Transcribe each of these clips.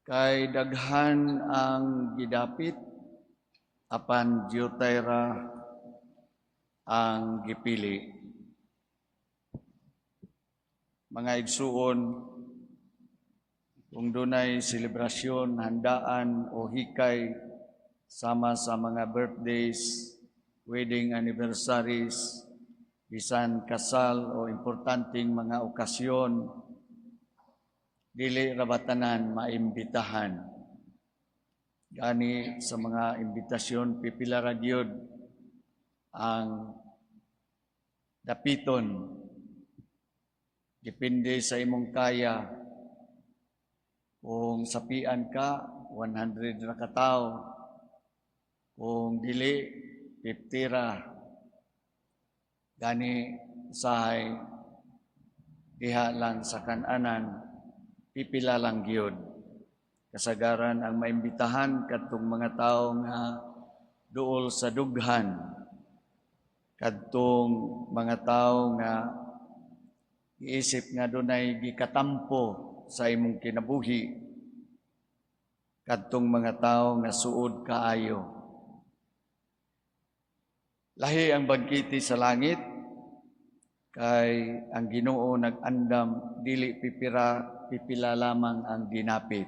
Kay daghan ang gidapit, apan diutay ra ang gipili. Mga igsuon, kung dunay selebrasyon, handaan o hikay sama sa mga birthdays, wedding anniversaries, bisan kasal o importanteng mga okasyon, dili ra ba tanan maimbitahan? Gani sa mga imbitasyon, pipila ra gyud ang dapiton. Depende sa imong kaya. Kung sapian ka, 100 ra ka tawo. Kung dili, 50 ra. Gani usahay diha lang sa kananan, pipila lang gyud. Kasagaran ang maimbitahan kadtong mga tawo nga duol sa dughan, kadtong mga tawo nga giisip nga dunay gikatampo sa imong kinabuhi, kadtong mga tawo nga suod kaayo. Lahi ang bangkete sa langit kay ang Ginoo nag-andam dili pipira pipila lamang ang dinapit.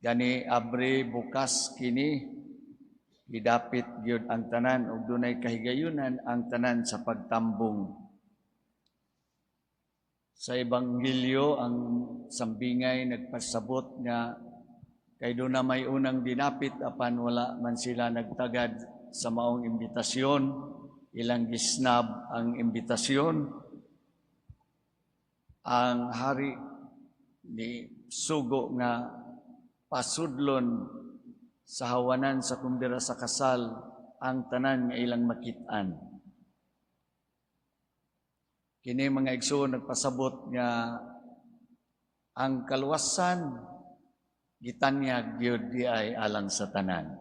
Gani abre, bukas kini, gidapit gyud ang tanan ug dunay kahigayunan ang tanan sa pagtambong. Sa Ebanghelyo, ang sambingay nagpasabot nga kay duna may unang dinapit apan wala man sila nagtagad sa maong imbitasyon, ilang gisnab ang imbitasyon. Ang hari ni sugo nga pasudlon sa hawanan sa kumbira sa kasal ang tanan nga ilang makit-an. Kini, mga igsoon, nagpasabot nga ang kaluwasan gitanyag gyud diay alang sa tanan.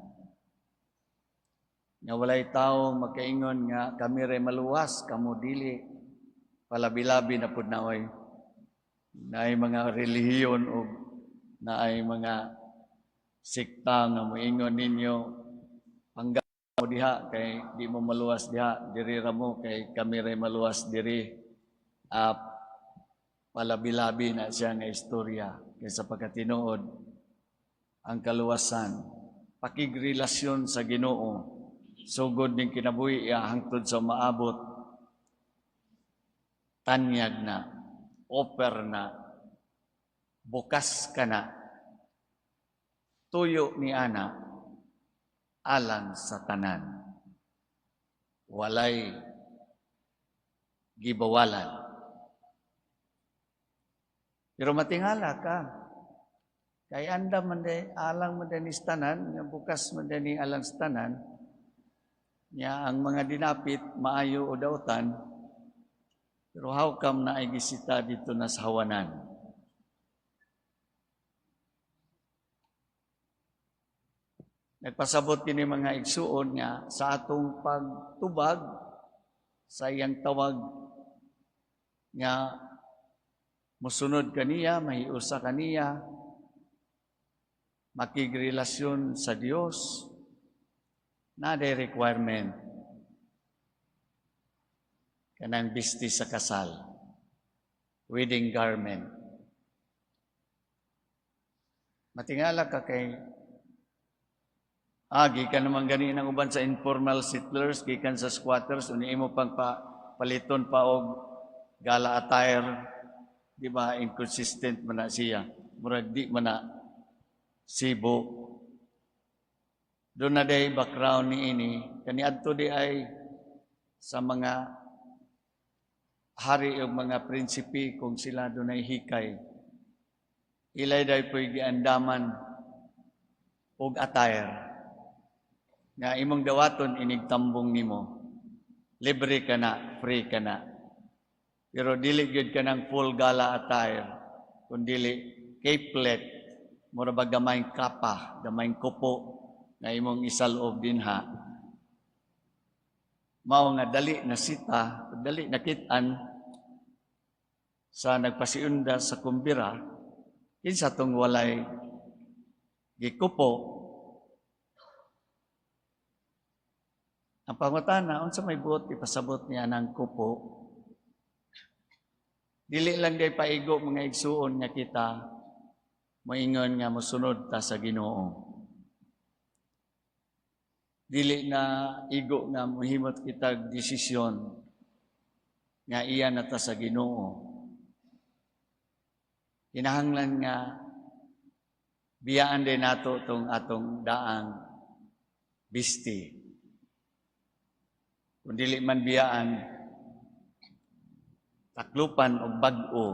Nga walay tao makaingon nga kami ray maluwas, kamo dili. Palabi-labi na pud na oy. Naay mga relihiyon o naay mga sekta nga moingon ninyo, pangga mo diha kay di mo maluwas diha, diri ra mo kay kami ray maluwas diri. Palabi-labi na siya nga istorya kaysa pagkatinuod ang kaluwasan, pakigrelasyon sa Ginoo sugod ning kinabuhi iya hangtod sa maabot, tanyag na, offer na, bukas ka na, tuyo ni ana alang sa tanan, walay gibawalan. Pero matingala ka kay andam man day alang man day ni sa tanan nga bukas man day ni alang sa tanan niya, ang mga dinapit maayo o dautan, pero how come naay gisita didto na sa hawanan? Nagpasabot kini, mga igsuon, nga sa atong pagtubag sa iyang tawag nga musunod kaniya, mahiusa kaniya, makigrelasyon sa Dios, naa day requirement, kanang bisti sa kasal, wedding garment. Matingala ka kay gikan naman gani ng uban sa informal settlers, gikan sa squatters, uni imo pang paliton pa og gala attire, di ba inconsistent man na siya? Murag di man na sibo. Duna day background ni ini, kaniadto di ay sa mga hari o mga prinsipe, kung sila dunay hikay. Ilay day po'y giandaman og attire nga imong dawaton inig tambong nimo. Libre ka na, free ka na. Pero dili gyud ka ng full gala attire, kun dili capelet, mura ba gamayng kapa, gamayng kupo nga imong isalob dinha. Mao nga dali na sita, dali na kit-an sa nagpasiunda sa kumbira, kinsa tong walay Gikupo. Ang pangutana, unsa may buot ipasabot niya ng kupo? Dili lang day paigo, mga igsuon, nga kita moingon nga mosunod ta sa Ginoo. Dili na igo nga mohimot kita desisyon nga iya na ta sa Ginoo. Kinahanglan nga biyaan din nato tong atong daang bisti. Kung dili man biyaan, taklupan og bag-o,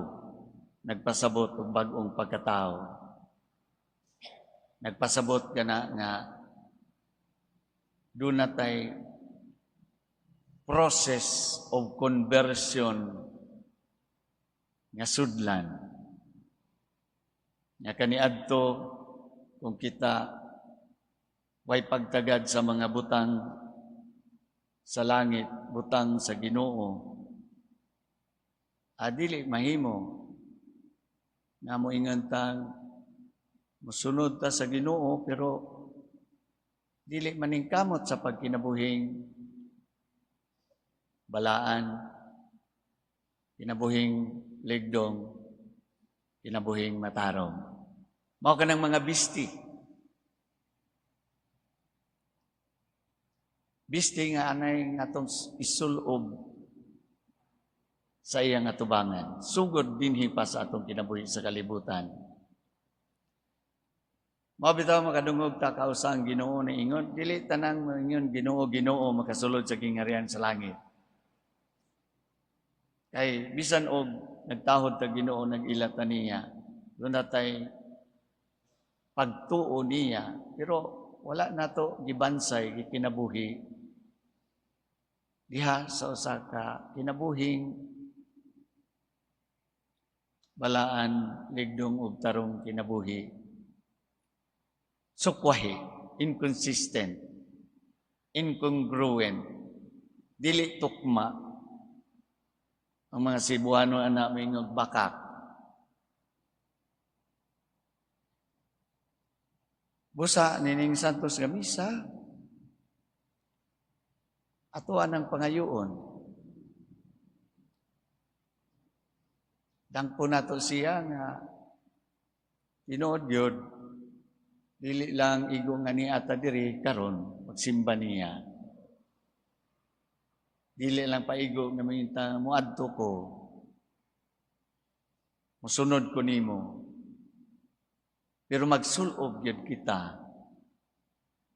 nagpasabot og bag-ong pagkatao. Nagpasabot ka na nga duna tay process of conversion nga sudlan. Nga kaniadto kung kita way pagtagad sa mga butang sa langit, butang sa Ginoo, adili mahimo nga moingon tang mosunod ta sa Ginoo pero dili maningkamot sa pagkinabuhing balaan, kinabuhing ligdong, kinabuhing matarong. Mao kanang mga bisti. Bisti nga anay nga atong isulob sa iyang atubangan. Sugod dinhi pa sa atong kinabuhi sa kalibutan. Mao bitaw makadungog ta kausa ang Ginoo ni ingon, dili tanang moingon "Ginoo, Ginoo" makasulod sa gingharian sa langit. Kay bisan og nagtahod ta Ginoo, nag-ila ta niya, duna tay pagtuo niya, pero wala nato gibansay, gikinabuhi diha sa usa ka kinabuhing balaan, ligdong ug tarong kinabuhi. Sukwahi, inconsistent, incongruent, dili tukma. Ang mga Cebuano ana moingog bakak. Busa nining Santos nga misa, atoa ng pangayoon. Dangpo nato siya nga tinuod yun, dili lang igo nga niata diri karon magsimba niya. Dili lang paigo nga mointa moadto ko. Mosunod ko nimo. Pero magsulob gyud kita.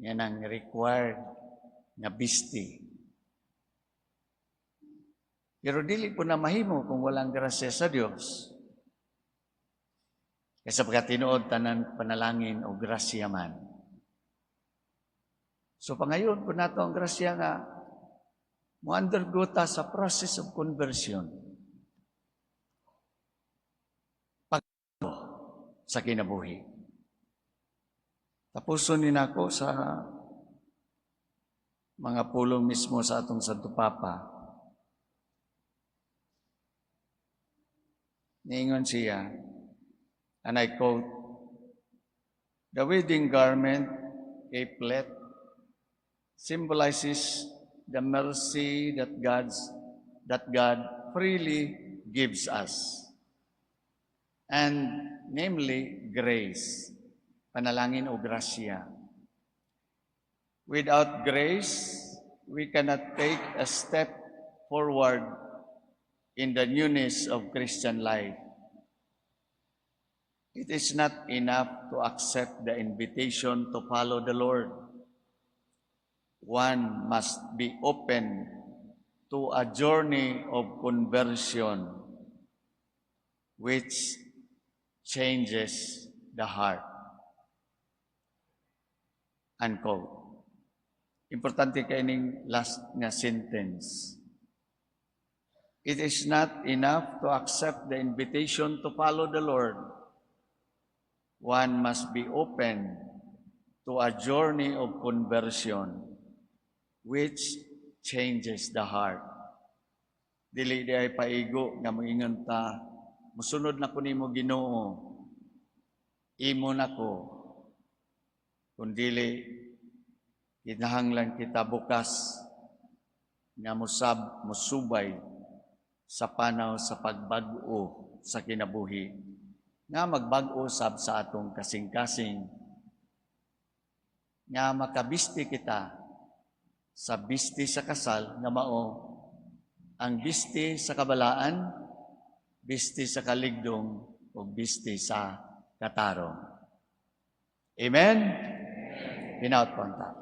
Yan ang required nga bisti. Pero dili po na mahimo kung walang grasya sa Dios. Kaysa pagkatinuod tanan panalangin o grasya man. So pangayon po nato ang grasya nga mo undergo ta sa process of conversion. Pag sa kinabuhi. Tapuson ni nako sa mga pulong mismo sa atong Santo Papa. Niingon siya, and I quote, "The wedding garment, capelet, symbolizes the mercy that God freely gives us. And namely, grace, panalangin o grasya. Without grace, we cannot take a step forward in the newness of Christian life. It is not enough to accept the invitation to follow the Lord. One must be open to a journey of conversion which changes the heart." Unquote. Importante kay ning last nga sentence. It is not enough to accept the invitation to follow the Lord. One must be open to a journey of conversion which changes the heart. Dili di ay paigo nga moingon ta, "Musunod na ko nimo, Ginoo. Imo na ko." Kung dili, kinahanglan kita bukas nga musab musubay sa panaw sa pagbag-o sa kinabuhi nga magbag-o sab sa atong kasing-kasing, nga makabisti kita sa bisti sa kasal nga mao ang bisti sa kabalaan, bisti sa kaligdong ug bisti sa katarong. Amen. Hinaot po ang tao.